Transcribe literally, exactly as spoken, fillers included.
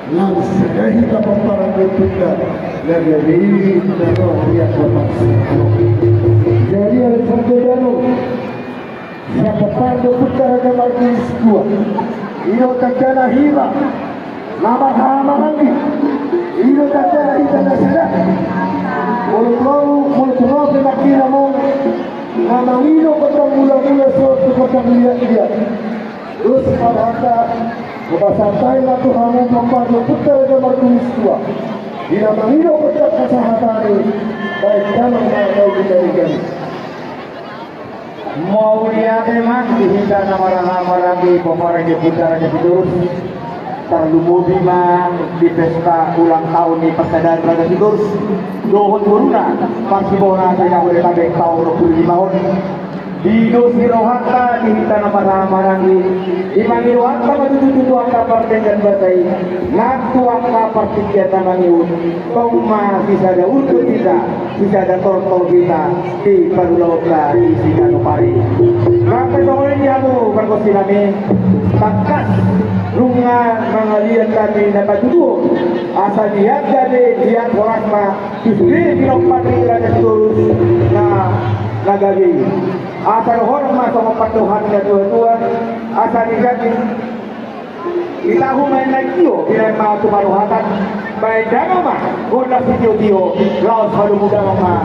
Langsung hita pomparan ni ompunta na gabe i na ro di angka bangso. Jadi ale sangkudano, sian pomparan ni ompunta Raja Martinus dua, i do tandana hita na marhahamaranggi, i do tandana hita na sada. Molo tu ahu, molo tu ahu pe nangkin amang, na mangido gondang mulamula so tu gondang liatliat. Dos ma hata, hupasahat ma tu hamu pomparan ni ompunta Raja Martinus dua, di na mangido gondang hasahatan i, baen damang ma na gabe i. Mauliate ma di hita na marhahamaranggi pomparan ni ompunta Raja Sitorus. Tarlumobi ma di pesta ulang tahun ni parsadaan Raja Sitorus dohot boruna, parsibola se-Jabodetabek taon onom pulu lima on. Di dos ni rohanta di hita na marhahamaranggi, di mangido hata ma tutu-tutu angka pardenggan basa i, nang tu angka partingkian na mangihut, tong ma sisada urgut hita, sisada tortor hita di parulaonta di siganup ari. Nang pe songon i di hamu pargonsi nami, tangkas nunga mangaliat hami na patuduhon, asa liat gabe, liat horas ma tu sude pinompar ni Raja Sitorus na, na gabe i. Asa dohonon ma songon pandohan ni natua-tua, asa di gabe i tahu ma na tio, binaen ma tu paruhatan, baen damang ma gondang sitio-tio, laos padomu damang ma